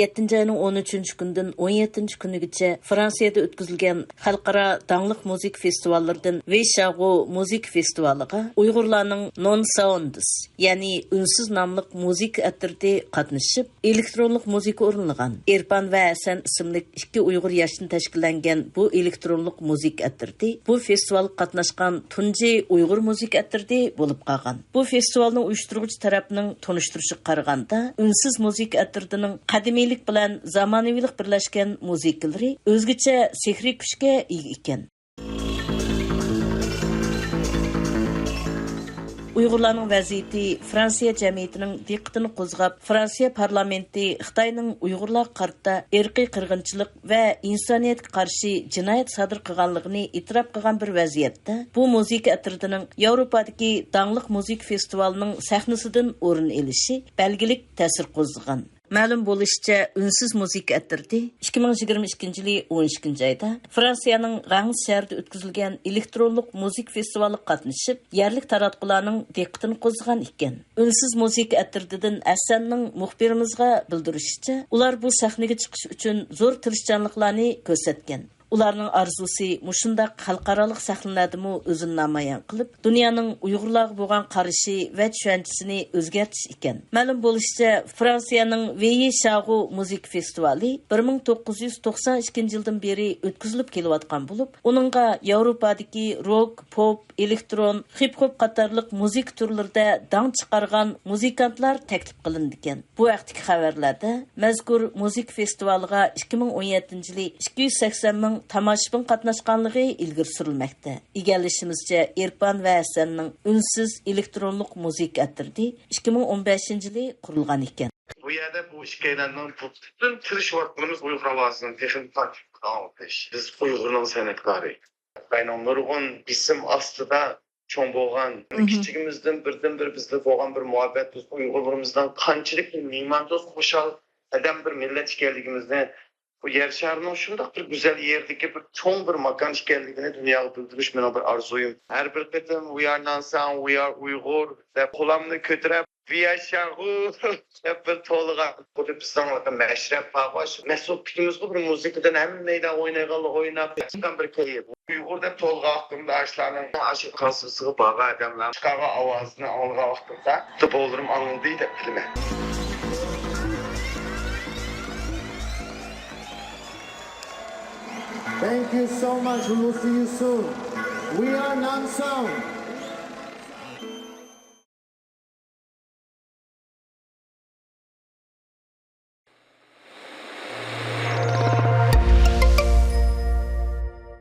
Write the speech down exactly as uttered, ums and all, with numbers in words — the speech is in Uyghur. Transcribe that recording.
يەتتىنچى ئاينىڭ ئون ئۈچىنچى كۈنىدىن ئون يەتتىنچى كۈنىگىچە فرانسىيەدە ئۆتكۈزۈلگەن خەلقئارا داڭلىق مۇزىكا فېستىۋاللىرىدىن ۋېيشاغۇ مۇزىكا فېستىۋالىغا ئۇيغۇرلارنىڭ نون ساوندز، يەنى ئۈنسىز ناملىق مۇزىكا ئەترىتى قاتنىشىپ، ئېلېكترونلۇق مۇزىكا ئورۇنلىغان. ئېرپان ۋە ھەسەن ئىسىملىك ئىككى ئۇيغۇر ياشتىن تەشكىللەنگەن بۇ ئېلېكترونلۇق مۇزىكا ئەترىتى بۇ فېستىۋالغا قاتناشقان تۇنجى ئۇيغۇر مۇزىكا ئەترىتى بولۇپ قالغان. بۇ فېستىۋالنىڭ ئۇيۇشتۇرغۇچى تەرەپنىڭ تونۇشتۇرۇشىغا قارىغاندا، ئۈنسىز مۇزىكا ئەترىتىنىڭ قەدىمىيلىك بىلەن زامانىۋىلىق بىرلەشكەن مۇزىكىلىرى ئۆزگىچە سېھرىي كۈچكە ئىگە ئىكەن. ئۇيغۇرلارنىڭ ۋەزىيىتى فرانسىيە جەمئىيىتىنىڭ دىققىتىنى قوزغاپ، فرانسىيە پارلامېنتى خىتاينىڭ ئۇيغۇرلارغا قارىتا ئىرقىي قىرغىنچىلىق ۋە ئىنسانىيەتكە قارشى جىنايەت سادىر قىلغانلىقىنى ئېتىراپ قىلغان بىر ۋەزىيەتتە، بۇ مۇزىكا ئەترىتىنىڭ ياۋروپادىكى داڭلىق مۇزىكا فېستىۋالىنىڭ سەھنىسىدىن ئورۇن ئېلىشى بەلگىلىك تەسىر قوزغىغان. مەلۇم بولۇشىچە، ئۈنسىز مۇزىكا ئەترىتى ئىككى مىڭ يىگىرمە ئىككىنچى يىلى ئون ئىككىنچى ئايدا فرانسىيەنىڭ رەڭس شەھىرىدە ئۆتكۈزۈلگەن ئېلېكترونلۇق مۇزىكا فېستىۋالىغا قاتنىشىپ، يەرلىك تاراتقۇلارنىڭ دىققىتىنى قوزغىغان ئىكەن. ئۈنسىز مۇزىكا ئەترىتىدىن ھەسەننىڭ مۇخبىرىمىزغا بىلدۈرۈشىچە، ئۇلار بۇ سەھنىگە چىقىش ئۈچۈن زور تىرىشچانلىقلارنى كۆرسەتكەن. ئۇلارنىڭ ئارزۇسى مۇشۇنداق خەلقئارالىق سەھنىلەردىمۇ ئۆزىنى نامايان قىلىپ، دۇنيانىڭ ئۇيغۇرلارغا بولغان قارىشى ۋە چۈشەنچىسىنى ئۆزگەرتىش ئىكەن. مەلۇم بولۇشىچە، فرانسىيەنىڭ ۋېيى شاغۇ مۇزىكا فېستىۋالى بىر مىڭ توققۇز يۈز توقسان ئىككىنچى يىلدىن بېرى ئۆتكۈزۈلۈپ كېلىۋاتقان بولۇپ، ئۇنىڭغا ياۋروپادىكى روك، پوپ، ئېلېكترون، خىپ-خوپ قاتارلىق مۇزىكا تۈرلىرىدە داڭ چىقارغان مۇزىكانتلار تەكلىپ قىلىنىدىكەن. بۇ ھەقتىكى خەۋەرلەردە مەزكۇر مۇزىكا فېستىۋالىغا ئىككى مىڭ ئون يەتتىنچى يىلى ئىككى يۈز سەكسەن مىڭ تاماشىبىن قاتناشقانلىقى ئىلگىرى سۈرۈلمەكتە. ئىگىلىشىمىزچە، ئېرپان ۋە ھەسەننىڭ ئۈنسىز ئېلېكترونلۇق مۇزىكا ئەترىتى ئىككى مىڭ ئون بەشىنچى يىلى قۇرۇلغان ئىكەن. بۇ يەردە بۇ ئىككىيلەننىڭ پۈتۈن تىرىشىۋاتقىنىمىز ئۇيغۇر ئاۋازىنىڭ تېخىمۇ تارتىپ ئاڭلىتىش. بىز ئۇيغۇرنىڭ سەنئەتكارى. خىتاينىڭ نۇرغۇن بېسىم ئاستىدا چوڭ بولغان، مم. كىچىكىمىزدىن بىردىنبىر بىزدە بولغان بىر مۇھەببەت، بىز ئۇيغۇرلىرىمىزنىڭ قانچىلىك مېھماندوست، خۇشال ئادەم بىر مىللەت ئىكەنلىكىمىزنى، بۇ يەر شارىنىڭ شۇنداق بىر گۈزەل يېرىدىكى بىر چوڭ بىر ماكان ئىكەنلىكىنى دۇنياغا بىلدۈرۈش مېنىڭ بىر ئارزۇيۇم. ھەر بىر قېتىم We are Nansang, We are Uyghur دەپ قولامنى كۆتۈرۈپ، بىياشاغۇ دەپ بىر تولىغان. خۇددى بىزنىڭ مەشرەپ بارغۇ، مەسئۇل پىكىمىزغۇ بىر مۇزىكىدىن ھەممەيلەن ئوينايدىغانلا ئويناپ، چىققان بىر كەيپ. ئۇيغۇر دەپ تولغاقتىمدا ئاشلارنىڭ ئاشۇ كاسىسىغا بارغان ئادەملەر چىقارغان ئاۋازىنى ئاڭلىغان ۋاقتىمدا، بولۇرۇم ئاڭلىدى دەپ بىلىمەن. Thank you so much. We will see you soon. We are Nansang.